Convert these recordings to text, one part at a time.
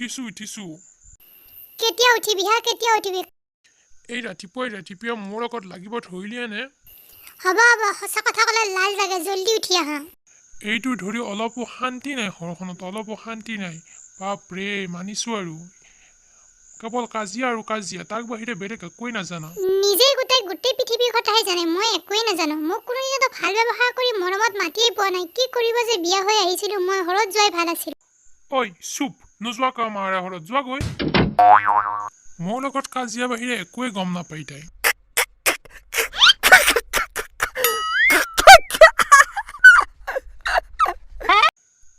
উঠিছোঁ উঠিছোঁ। কেতিয়া উঠিবি হা, কেতিয়া উঠিবি? এই ৰাতিপুৱাই ৰাতিপুৱাই মোৰ লগত লাগিব ধৰিলিয়ে নে? হ'ব হ'ব, সঁচা কথা ক'লে লাজ লাগে, জল্দি উঠি আহা। এইটো ধৰি অলপো শান্তি নাই ঘৰখনত, অলপো শান্তি নাই। বাপৰে, মানিছোঁ আৰু, কেৱল কাজিয়া আৰু কাজিয়া, তাৰ বাহিৰে বেলেগ একোৱেই নাজানা। নিজেই গোটেই গোটেই পৃথিৱীৰ কথাহে জানে, মই একোৱেই নাজানো। মোক কোনোদিনতো ভাল ব্যৱহাৰ কৰি মৰমত মাতিয়েই পোৱা নাই। কি কৰিব যে বিয়া হৈ আহিছিলোঁ, মই ঘৰত যোৱাই ভাল আছিল। ঐ চুপ, নোযোৱা কা মাৰা ঘৰত যোৱাগৈ। মোৰ লগত কাজিয়া বাহিৰে একোৱেই গম নাপায় তাই।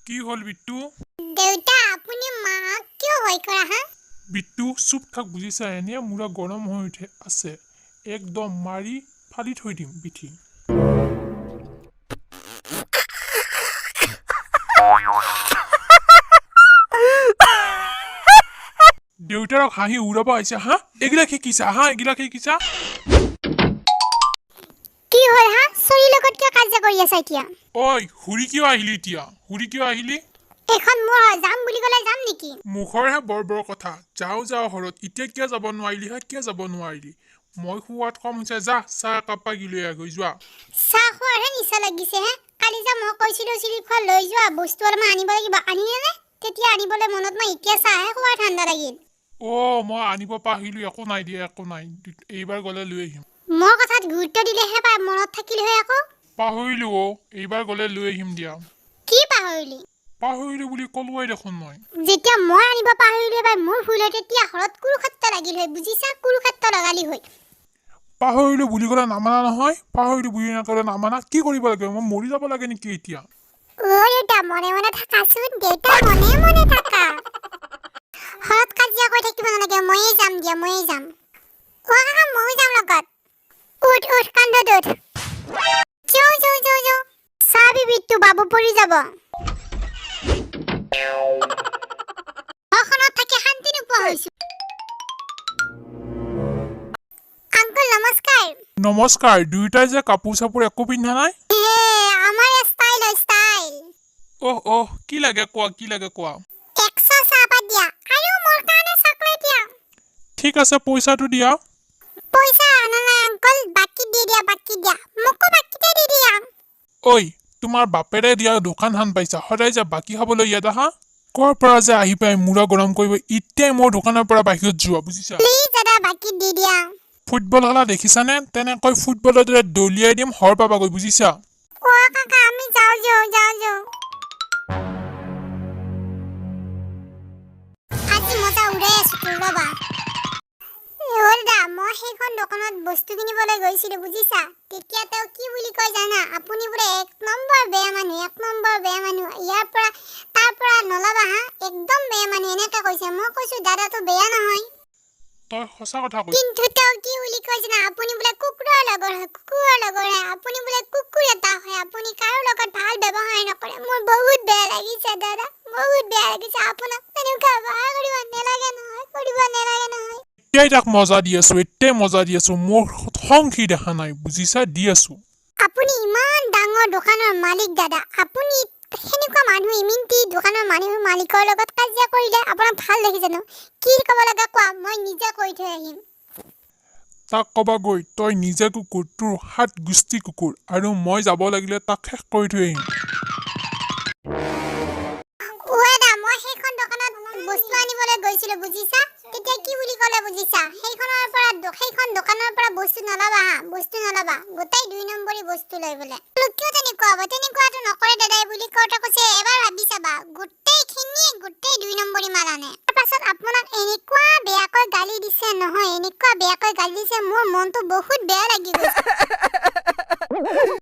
কি হ'ল বিট্টু? দেউতা, আপুনি মাক কিয় ভয় কৰা হা? বিট্টু, চুপ থাক বুজিছা, এনে মূৰা গৰম হৈ উঠে আছে, একদম মাৰি ফালি থৈ দিম পিঠি। দেউতাৰক হাঁহি উৰাব আহিছা হা? এইগিলাক শিকিছা হা, এইগিলাক শিকিছা? কি হ'ল হা, চুৰিৰ লগত কিয় কাজিয়া কৰি আছা এতিয়া? ঐ হুৰি, কিয় আহিলি এতিয়া? হুৰি কিয় আহিলি? এইখন মোৰ হয়, যাম বুলি ক'লে যাম নেকি? মুখৰহে বৰ বৰ কথা, যাওঁ যাওঁ ঘৰত। এতিয়া কিয় যাব নোৱাৰিলি হা, কিয় যাব নোৱাৰিলি? মই খোৱাত কম হৈছে? যা, চাহ একাপ পাগি লৈ আহগৈ যোৱা। চাহ খোৱাৰহে নিচা লাগিছে হে। কালি যে মই কৈছিলোঁ চিৰি খোৱা লৈ যোৱা, বস্তু অলপমান আনিব লাগিব, আনিলেনে? তেতিয়া আনিবলৈ মনত নাই, এতিয়া চাহহে খোৱাৰ ঠাণ্ডা লাগিল। অ' মই আনিব পাহৰিলোঁ, একো নাই দিয়া, একো নাই, এইবাৰ গ'লে লৈ আহিম। মোৰ কথাত গুৰুত্ব দিলেহে পাই মনত থাকিল হয় আকৌ। পাহৰিলোঁ অ', এইবাৰ গ'লে লৈ আহিম দিয়া। কি পাহৰিলি? পাহৰিলোঁ বুলি ক'লোৱেই দেখোন মই। যেতিয়া মই আনিব পাহৰিলোঁ এবাৰ মোৰ ভুল হয়, তেতিয়া ঘৰত কুৰুক্ষেত্ৰ লাগিল হয় বুজিছা, কুৰুক্ষেত্ৰ লগালি হয়। পাহৰিলোঁ বুলি ক'লে নামানা নহয়, পাহৰিলোঁ বুলি ক'লে নামানা। কি কৰিব লাগে, মই মৰি যাব লাগে নেকি এতিয়া? অ' দেউতা, মনে মনে থাকাচোন, দেউতা মনে মনে থাকা। ঘৰত কাজিয়া কৰি থাকিব নালাগে, ময়ে যাম দিয়া, ময়ে যাম। অ' কাকা, ময়ো যাম লগত। উঠ উঠ, কান্ধত উঠ। যাওঁ যাওঁ যাওঁ যাওঁ। চাবি বিট্টু, বাবু পৰি যাব। ঘৰখনত থাকি শান্তি নোপোৱা হৈছো। আংকুল নমস্কাৰ। নমস্কাৰ। দুয়োটাই যে কাপোৰ চাপোৰ একো পিন্ধা নাই? হে, আমাৰ ষ্টাইল হয়, ষ্টাইল। অহ অহ, কি লাগে কোৱা, কি লাগে কোৱা? 100 চাহপাত দিয়া আৰু মোৰ কাৰণে চকলেট দিয়া। ঠিক আছে, পইচাটো দিয়া। পইচা অনা নাই আংকল, বাকী দি দিয়া, বাকী দিয়া, মোকো বাকীতে দি দিয়া। ঐ, তোমাৰ বাপেৰে দিয়া দোকানখন পাইছা, সদায় যে বাকী খাবলৈ ইয়াত আহা, ক'ৰ পৰা যে আহি পাই মূৰা গৰম কৰিব। এতিয়াই মোৰ দোকানৰ পৰা বাহিৰত যোৱা বুজিছা। প্লিজ দাদা, বাকী দি দিয়া। ফুটবল খেলা দেখিছানে? তেনেকৈ ফুটবলৰ দৰে দলিয়াই দিম, হৰ পাবাগৈ বুজিছা। অ' কাকা, আমি যাওঁ যাওঁ যাওঁ যাওঁ। আজি মজা উৰাই আছো তোৰ, ৰ'বা। অ' দাদা, মই সেইখন দোকানত বস্তু কিনিবলৈ গৈছিলোঁ বুজিছা, তেতিয়া তেওঁ কি বুলি কয় জানা? আপুনি বোলে এক নম্বৰ বেয়া মানুহ, এক নম্বৰ বেয়া মানুহ, ইয়াৰ পৰা তাৰ পৰা নল'বা হা, একদম বেয়া মানুহ, এনেকৈ কৈছে। মই কৈছোঁ দাদাটো বেয়া নহয়। তই সঁচা কথা কৈ। কিন্তু তেওঁ কি বুলি কয় জানা? আপুনি বোলে কুকুৰৰ লগৰ হয়, কুকুৰৰ লগৰ হয়, আপুনি বোলে কুকুৰ এটা হয়, আপুনি কাৰো লগত ভাল ব্যৱহাৰ নকৰে। মোৰ বহুত বেয়া লাগিছে দাদা, বহুত বেয়া লাগিছে। আপোনাক তেনেকুৱা ব্যৱহাৰ কৰিব নালাগে নহয়, কৰিব নালাগে নহয়। এতিয়াই তাক মজা দি আছো, এতিয়াই মজা দি আছো। মোৰ খং সি দেখা নাই বুজিছা, দি আছো। আপুনি ইমান ডাঙৰ দোকানৰ মালিক দাদা, আপুনি সেনেকুৱা মানুহ, ইমিনটি দোকানৰ মানুহ মালিকৰ লগত কাজিয়া কৰিলে আপোনাক ভাল দেখি জানো? কি ক'ব লগা কোৱা, মই নিজে কৈ থৈ আহিম। তাক ক'বাগৈ, তই নিজে কুকুৰ, তোৰ সাত গোষ্ঠী কুকুৰ, আৰু মই যাব লাগিলে তাক শেষ কৰি থৈ আহিম। অ' দাদা, মই সেইখন দোকানত বস্তু আনিবলৈ গৈছিলোঁ বুজিছা, তেতিয়া কি বুলি ক'লে বুজিছা? সেইখনৰ পৰা, সেইখন দোকানৰ পৰা বস্তু নল'বা হা, বস্তু নল'বা, গোটেই 2 নম্বৰী বস্তু লয় বোলে। বোলো কিয় তেনেকুৱা হ'ব, তেনেকুৱাটো নকৰে দাদাই বুলি কওঁতে কৈছে এবাৰ ভাবি চাবা, গোটেইখিনিয়ে গোটেই 2 নম্বৰী মাল আনে। তাৰপাছত আপোনাক এনেকুৱা বেয়াকৈ গালি দিছে নহয়, এনেকুৱা বেয়াকৈ গালি দিছে, মোৰ মনটো বহুত বেয়া লাগি গৈছে।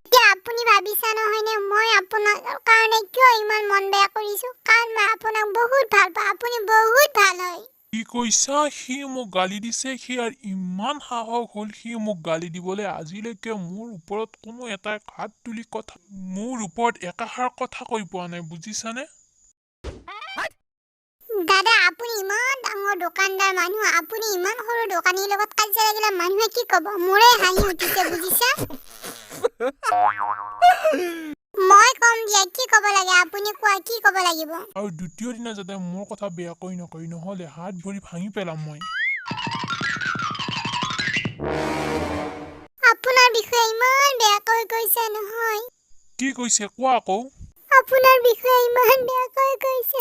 এতিয়া আপুনি ভাবিছা নহয়নে মই আপোনাৰ কাৰণে কিয় ইমান মন বেয়া কৰিছো? কাৰণ মই আপোনাক বহুত ভাল পাওঁ, আপুনি বহুত ভাল হয়। কি কৈছা? সি মোক গালি দিছে? সি আৰু ইমান সাহস হ'ল সি মোক গালি দিবলৈ? আজিলৈকে মোৰ ওপৰত কোনো এটাই হাত তুলি কথা, মোৰ ওপৰত একাষাৰ কথা কৈ পোৱা নাই বুজিছানে? দাদা, আপুনি ইমান ডাঙৰ দোকানদাৰ মানুহ, আপুনি ইমান সৰু দোকানীৰ লগত কাজিয়া লাগিলে মানুহে কি ক'ব? মোৰে হাঁহি উঠিছে বুজিছা। মই কম দিয়া, কি ক'ব লাগে আপুনি কোৱা, কি ক'ব লাগিব? আৰু দ্বিতীয় দিনা যাতে মোৰ কথা বেয়াকৈ নকয়, নহ'লে হাত ভৰি ভাঙি পেলাম মই। আপোনাৰ বিষয়ে ইমান বেয়াকৈ কৈছে নহয়। কি কৈছে কোৱা আকৌ। আপোনাৰ বিষয়ে ইমান বেয়াকৈ কৈছে,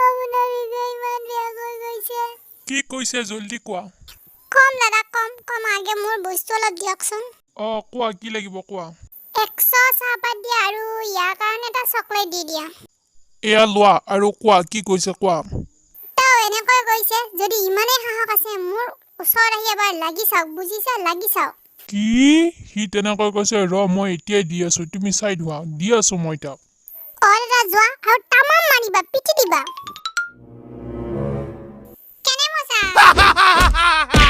আপোনাৰ বিষয়ে ইমান বেয়াকৈ কৈছে। কি কৈছে জল্দি কোৱা। কম দাদা, কম কম, আগে মোৰ বস্তু অলপ দিয়কচোন। অঁ, কোৱা কি লাগিব কোৱা। 100 চাহপাত দিয়া আৰু ইয়াৰ কাৰণে এটা চকলেট দি দিয়া। এয়া লোৱা, আৰু কোৱা কি কৈছে কোৱা। তেওঁ এনেকৈ কৈছে, যদি ইমানেই সাহস আছে মোৰ ওচৰত আহি এবাৰ লাগি চাওক, বুজিছা, লাগি চাওক। কি সি তেনেকৈ কৈছে? ৰ, মই এতিয়াই দি আছোঁ, তুমি চাই ধোৱা, দি আছোঁ মই তাক। অ দাদা, যোৱা আৰু তামাম মাৰিবা, পিটি দিবা। কেনে মজা।